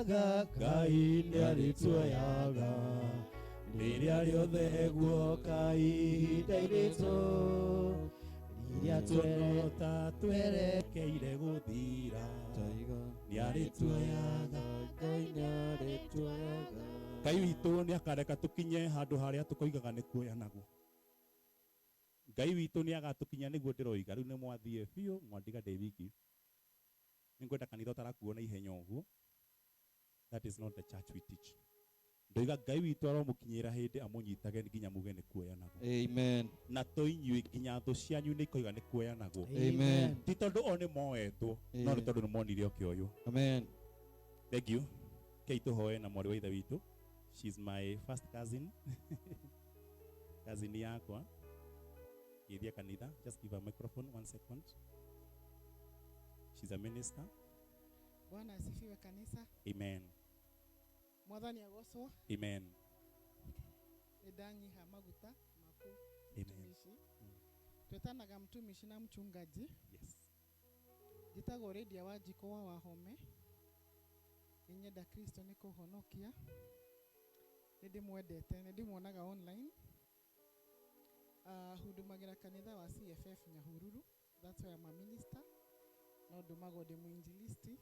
Arĩtuoyaga, Ngai nĩ arĩtuoyaga rĩrĩa rĩothe guoka ihinda iritũ, rĩrĩa tuonota twerekeire gũthira, nĩ arĩtuoyaga, Ngai nĩ arĩtuoyaga. Ngai witũ nĩ akareka tũkinye handũ harĩa tũkoigaga nĩ kuoyanagwo. Ngai witũ nĩ agatũkinya nĩguo ndĩroiga. Rĩu nĩ mwathiĩ biũ mwandiga ndĩ wiki. Nĩngwenda kanitha ũtarakuo na ihenya ũguo. That is not the church we teach. Ndoiga Ngai witũ aromũkinyĩra hĩndĩ amũnyitage nginya muge nĩ kuoyanagwo. Amen. Na to inyuĩ nginya thũ cianyu nĩ ikoiga nĩ kuoyanagwo. Amen. Ti tondũ o nĩ moetwo, no nĩ tondũ nĩ monire ũkĩoywo. Amen. Thank you. Kei tũhoe na mwarĩ wa ithe witũ. She's my first cousin. Cousin yakwa. Geithia kanitha. Just give her a microphone one second. She's a minister. Bwana asifiwe kanisa. Amen. Mwathani agocwo. Amen. Nĩ ndanyiha maguta maku. Amen. Mtumishi. Twetanaga mtumishi na mchungaji. Yes. Njĩtagwo Lydia Wanjikũ wa Wahome. Nĩ nyenda Kristo nĩ kũhonokia. Nĩ ndĩmwendete, nĩ ndĩmuonaga online. Hundumagĩra kanitha wa CFF Nyahururu. That's why I'm a minister. No ndũmagwo ndĩ mwinjilisti. Amen.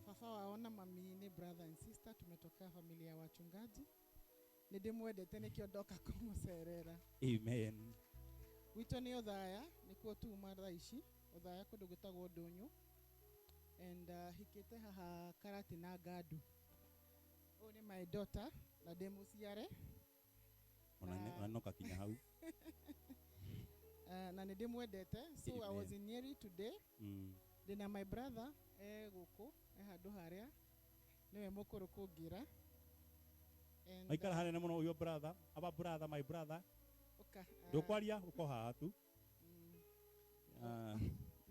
Baba wao na mami nĩ brother and sister, tumetoka familia ya wachungaji. Nĩ ndĩmwendete nĩkĩo ndoka kũmũcerera. Amen. Gwitũ nĩ Othaya, nĩkuo tuma thaa ici, Othaya kũndũ gwĩtagwo Ndũnyũ. And hikĩte haha Karatina Ngandũ. Ũyũ nĩ my daughter na ndĩ mũciare. Ona no kakinya hau. Na nĩ ndĩmwendete. So I was Amen. in Nyeri today. Ndĩna my brother e gũkũ, e handũ harĩa. Nĩwe mũkũrũ kũngĩra. And, Maikara hanene mũno your brother, our brother, my brother. Ũka, Ndũkwaria ũko haha tu.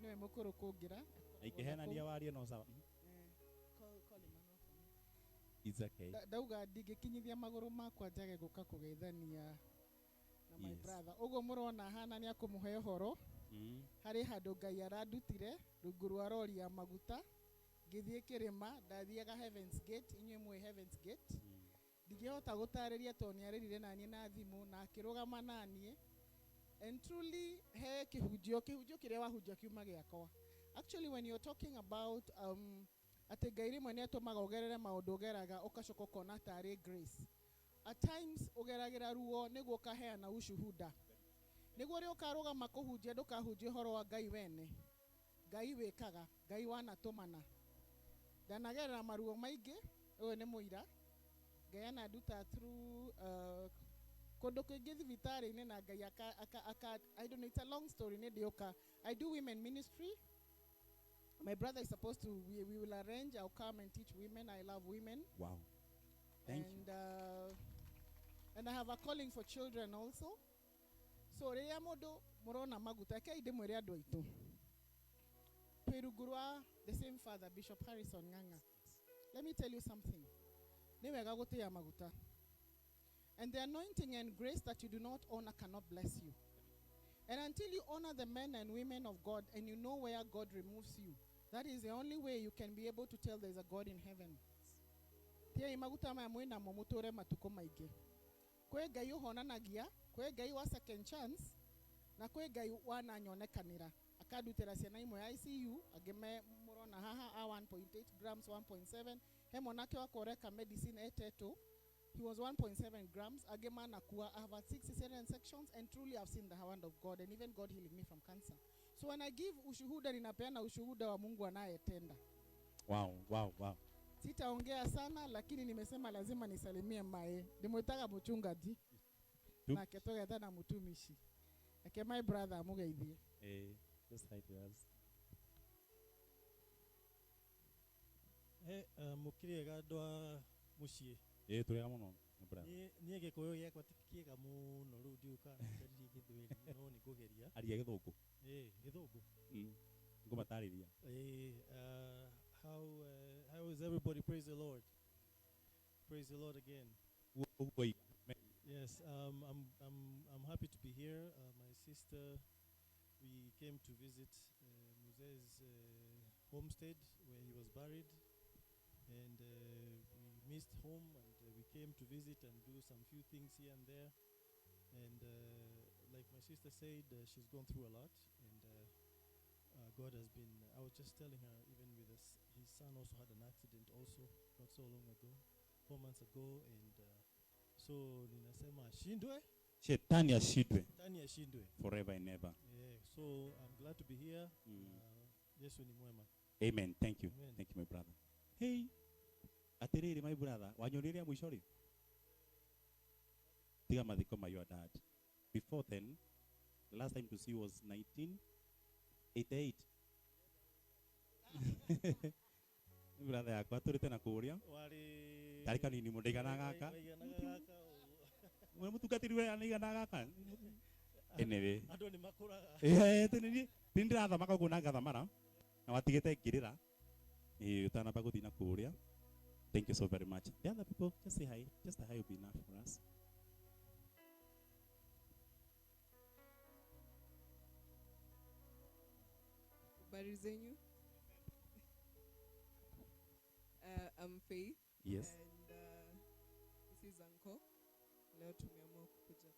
Nĩwe mũkũrũ kũngĩra. Na ikĩhenania warie no sawa. Call Emmanuel for me. It's okay. Ndauga ndingĩkinyithia magũrũ makwa njage gũka kũgeithania na my Yes. brother. Ũguo mũrona hana nĩ akũmũhe ũhoro. Harĩ handũ Ngai arandutire rungu rwa rori ya maguta. Ngĩthiĩ kĩrĩma, ndathiaga Heaven's Gate, inyuĩ mũĩ Heaven's Gate. Ndingĩhota gũtarĩria tondũ nĩarĩrire naniĩ na thimũ na akĩrũgama naniĩ. And truly he kĩhunjio, kĩhunjio kĩrĩa wahunjia kiuma gĩakwa. Actually when you're talking about atĩ Ngai rĩmwe nĩatũmaga ũgerere maũndũ ũgeraga ũgacoka ũkona tarĩ grace. At times ũgeragĩra ruo nĩguo ũkaheana ushuhuda. Nĩguo rĩrĩa ũkarũgama kũhunjia ndũkahunjie ũhoro wa Ngai wene. Ngai wĩkaga, Ngai wanatũmana. Ndanagerera maruo maingĩ, ũyũ nĩ mũira. Ngai ananduta through kũndũ kũingĩ thibitarĩ-inĩ na Ngai aka, aka, aka, I don't know, it's a long story, nĩ ndĩũka. I do women ministry. My brother is supposed to, we will arrange, I'll come and teach women. I love women. Wow. Thank you. And I have a calling for children also. So rĩrĩa mũndũ mũrona maguta, rekei ndĩmwĩre andũ aitũ. Twĩ rungu rwa the same father, Bishop Harrison Ng'ang'a. Let me tell you something. Nĩ wega gũtĩa maguta. And the anointing and grace that you do not honor cannot bless you. And until you honor the men and women of God and you know where God removes you, that is the only way you can be able to tell there is a God in heaven. Tiai maguta maya mwĩ namo mũtũre matukũ maingĩ. Kwĩ Ngai ũhonanagia, kwĩ Ngai wa second chance, na kwĩ Ngai wananyonekanĩra. Akandutĩra ciana imwe ICU, angĩ me mũrona haha a 1.8 grams, 1.7. He mwanake wakwa ũreka medicine etetũ. He was 1.7 grams. Angĩ manakua. I have had 6 cesarean sections and truly I've seen the hand of God and even God healing me from cancer. So when I give ushuhuda, ninapeana ushuhuda wa Mungu anayetenda. Wow, wow, wow. Sitaongea sana lakini nimesema lazima nisalimie mae. Ndimwitaga mchungaji. Nake tũgetana mũtumishi. Reke my brother amũgeithie. Just hi to us. Mũkĩrĩega andũ a mũciĩ? Tũrĩega mũno, my brother. Niĩ Gĩkũyũ gĩakwa ti kĩega mũno rĩu ndiũĩ kana njaririe Gĩthweri, no nĩ ngũgeria. Aria Gĩthũngũ. Gĩthũngũ. Ngũmatarĩria. How is everybody? Praise the Lord. Praise the Lord again. Ũguo. Yes, I'm happy to be here. My sister, we came to visit Muzee's homestead where he was buried, and we missed home, and we came to visit and do some few things here and there. And like my sister said, she's gone through a lot, and God has been. I was just telling her, even with us, his son also had an accident also not so long ago, 4 months ago, and so ninasema ashindwe, Shetani ashindwe Shetani ashindwe. Forever and ever. Yeah, so I'm glad to be here. Yesu ni mwema. Amen. Thank you. Amen. Thank you, my brother. Hey, atiriri, my brother, wanyonirie mwisho ri tiga mathiko ma your dad. Before then, the last time to see was 1988. Brother yakwa turite na kuria Wari kari kanini muno ndaigana gaka. Waiganaga gaka. We mutungatiri we anaigana gaka. Anyway, Andũ nĩ makũraga. eh tene ni ndirathamaka ũguo na ngathamara na watigĩte ngĩrĩra ĩĩ ũtanamba gũthiĩ na kũrĩa. Thank you so very much. The other people, just say hi. Just a hi will be enough for us. Habari zenyu? I'm Faith. And this is Uncle. Leo tumeamua kukuja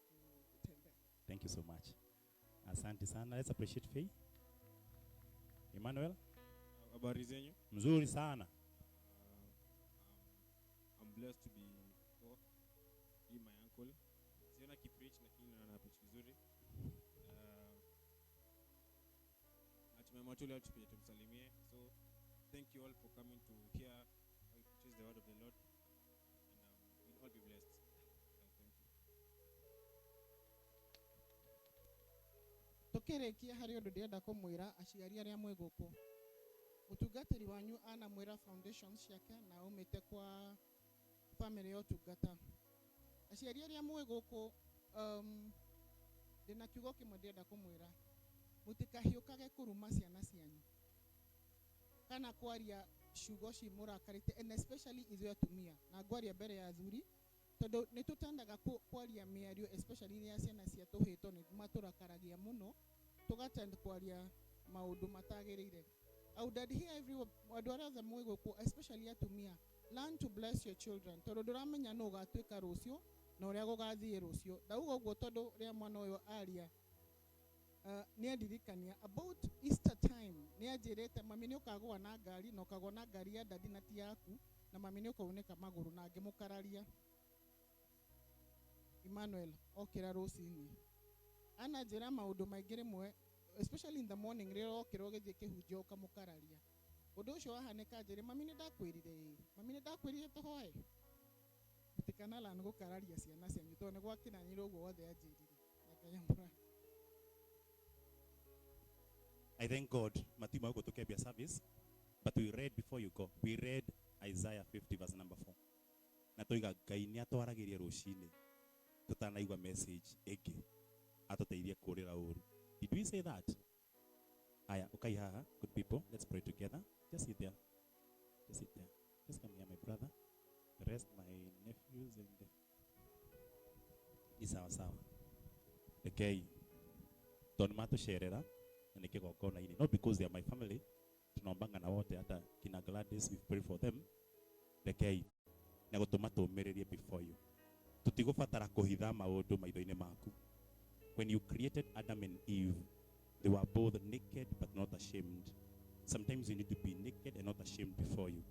kutembea. Thank you so much. Asante sana. Let's appreciate Faith. Emmanuel. Habari zenyu? Mzuri sana. I'm blessed to be oh, be my uncle. Siona akipreach lakini naona preach vizuri. Na tumeamua tu leo tukuje tumsalimie. So thank you all for coming to hear how he preaches the word of the Lord, and we'll all be blessed. Thank you. Tukĩrĩkia harĩ ũndũ ndĩrenda kũmwĩra aciari arĩa mwĩ gũkũ. Mũtungatĩri wanyu anamwĩra foundations ciake na aumĩte kwa family ya ũtungata. Aciari arĩa mwĩ gũkũ, ndĩna kiugo kĩmwe ndĩrenda kũmwĩra: mũtikahiũkage kũruma ciana cianyu kana kwaria ciugo cimũrakarĩte, and especially ithuĩ atumia, na ngwaria mbere ya athuri tondũ nĩ tũtendaga kwaria mĩario, especially rĩrĩa ciana cia tũhĩtwo nĩ matũrakaragia mũno, tũgatend kwaria maũndũ matagĩrĩire. I would adhere every andũ arĩa othe mwĩ gũkũ, especially atumia, learn to bless your children, tondũ ndũramenya nũ ũgatuĩka rũciũ na ũrĩa gũgathiĩ rũciũ. Ndauga ũguo tondũ rĩrĩa mwana ũyũ aria, nĩ andirikania about Easter time nĩ anjĩrĩte, "Mami, nĩ ũkagũa na ngari na ũkagũa na ngari ya daddy na ti yaku, na mami nĩ ũkaunĩka magũrũ," na ngĩmũkararia. Emmanuel okĩra rũcinĩ ananjĩra maũndũ maingĩ rĩmwe, especially in the morning, rĩrĩa okĩra ũgĩthiĩ kĩhunjio ũkamũkararia. Ũndũ ũcio wahanĩka njĩre, "Mami, nĩ ndakwĩrire ĩĩ, mami, nĩ ndakwĩrire tũhoe." Mũtikanala nĩ gũkararia ciana cianyu tondũ nĩ gwakinanire ũguo wothe anjĩrire, na Ngai amũrathime. I thank God. Matima huko tukebia service, but we read before you go. We read Isaiah 50 verse number 4. Na toiga Ngai nĩ atwaragĩria rũcinĩ tutanaigua message ĩngĩ atũteithie kũrĩra ũru. Did we say that? Aya, ukai haha, good people. Let's pray together. Just sit there. Just sit there. Just come here, my brother. The rest, my nephews and ni sawa sawa. Rekei tondũ nĩ matũcerera na nĩ kĩgongona-inĩ, not because they are my family, tunaombanga na wote, hata kina Gladys, we pray for them. Rekei na gũtũma tũmĩrĩrie before you. Tũtigũbatara kũhitha maũndũ maitho-inĩ maku. When you created Adam and Eve, they were both naked but not ashamed. Sometimes you need to be naked and not ashamed before you,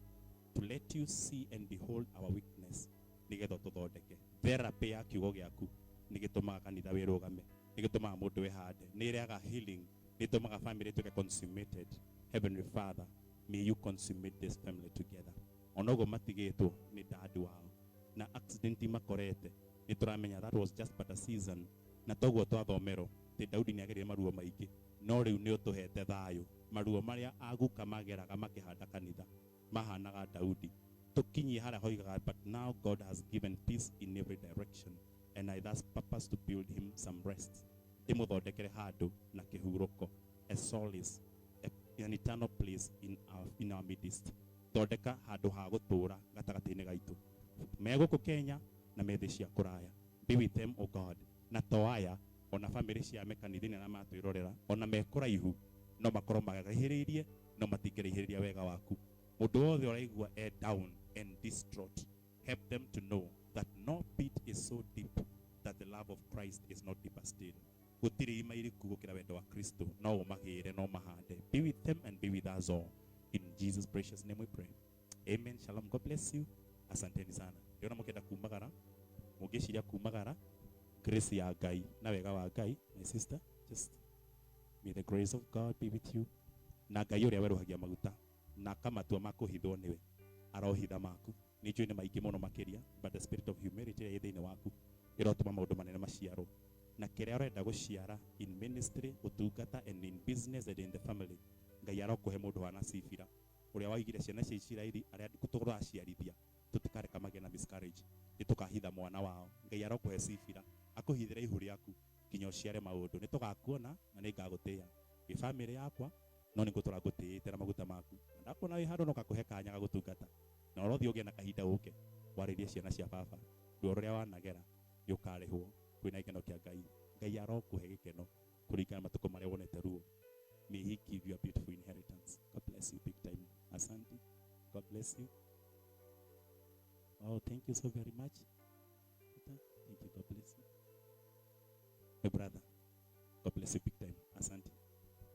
to let you see and behold our weakness, nĩgetha ũtũthondeke. Therapy ya kiugo gĩaku nĩ gĩtũmaga kanitha wĩrũgame, nĩ gĩtũmaga mũndũ wĩhande, nĩ ĩrehaga healing, nĩ ĩtũmaga family ĩtuĩke consummated. Heavenly Father, may you consummate this family together. Onoguo matigĩtwo nĩ dad wao na accident makorete, nĩ tũramenya that was just but a season, na toguo twathomerwo atĩ Daudi nĩ agereire maruo maingĩ, no rĩu nĩ ũtũhete thayũ. Maruo marĩa aguka mageraga makĩhanda kanitha mahanaga Daudi tũkinyie harĩa hoigaga, "But now God has given peace in every direction, and I thus purpose to build him some rest," ndĩmũthondekere handũ na kĩhurũko, a solace, an eternal place in our midst. Thondeka handũ ha gũtũũra gatagatĩ-inĩ gaitũ me gũkũ Kenya na me thĩ cia kũraya. Be with them, O God. Na to aya, ona bamĩrĩ cia mekanitha-inĩ arĩa matwĩrorera, ona me kũraihu, no makorwo marahĩrĩirie. No No matingĩrĩhĩrĩria wega waku. Mũndũ wothe ũraigua e down and distraught, help them to know that no pit is so deep that the love of Christ is not deeper still. Gũtirĩ ima iriku gũkĩra wendo wa Kristo. No ũmagĩre, no mahande. Be with them and be with us all. In Jesus' precious name we pray. Amen. Shalom. God bless you. Asanteni sana. Ndĩrona mũkĩenda kumagara, mũngĩciria kumagara, grace ya Ngai na wega wa Ngai. My sister, just may the grace of God be with you. Na Ngai ũrĩa werũhagia maguta na akamatua ma kũhithwo nĩwe arohitha maku. Nĩ njũĩ nĩ maingĩ mũno makĩria, but the spirit of humility ĩrĩa ĩ thĩinĩ waku ĩrotũma maũndũ manene maciarwo. Na kĩrĩa ũrenda gũciara in ministry, ũtungata, and in business and in the family, Ngai arokũhe mũndũ wana Sifira ũrĩa waigire ciana cia Isiraeli arĩa tũraciarithia tũtikareka magĩe na miscarriage, nĩ tũkahitha mwana wao. Ngai arokũhe Sifira akũhithĩre ihu rĩaku nginya ũciare maũndũ. Nĩ tũgakuona na nĩ ngagũtĩĩa wĩ family yakwa, no nĩ ngũtũra ngũtĩĩte na maguta maku. Na ndakuona wĩ handũ no ngakũhe kanya ga gũtungata, na ũrothiĩ ũgĩe na kahinda ũke warĩrie ciana cia baba. Ruo rũrĩa wanagera nĩ ũkarĩhwo kwĩna gĩkeno kĩa Ngai. Ngai arokũhe gĩkeno kũringana na matukũ marĩa wonete ruo. May he give you a beautiful inheritance. God bless you big time. Asante. God bless you. Oh, thank you so very much. Thank you. God bless you. My brother, God bless you big time. Asante.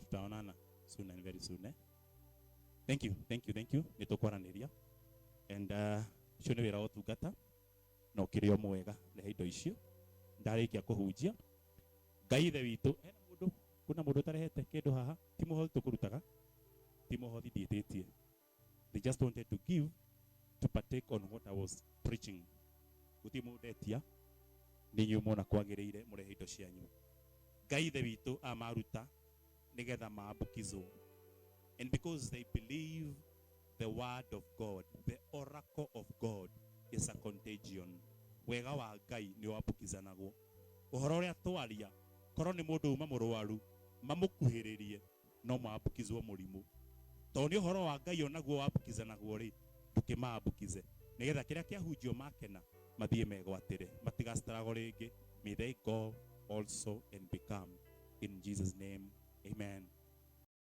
Tutaonana soon and very soon, eh? Thank you, thank you, thank you. Nĩ tũkwaranĩria. And ũcio nĩ wĩra wa ũtungata na ũkĩrĩ o mwega. Rehe indo icio. Ndarĩkia kũhunjia. Ngai ithe witũ, hena mũndũ, kuna mũndũ ũtarehete kĩndũ haha, ti mũhothi tũkũrutaga, ti mũhothi ndiĩtĩtie. They just wanted to give to partake on what I was preaching. Gũtirĩ mũndũ ndetia, nĩ inyuĩ muona kwagĩrĩire mũrehe indo cianyu. Ngai ithe witũ amaruta nĩgetha maambũkizwo. And because they believe the word of God, the oracle of God is a contagion. Wega wa Ngai nĩ wambũkizanagwo. Ũhoro ũrĩa twaria, korwo nĩ mũndũ uma mũrwaru, mamũkuhĩrĩrie, no maambũkizwo mũrimũ. Tondũ nĩ ũhoro wa Ngai onaguo wambũkizanagwo rĩ, ndũkĩmaambukize. Nĩgetha kĩrĩa kĩahunjio makena, mathiĩ megwatĩre, matigastruggle rĩngĩ. May they go also and become. In Jesus' name, amen.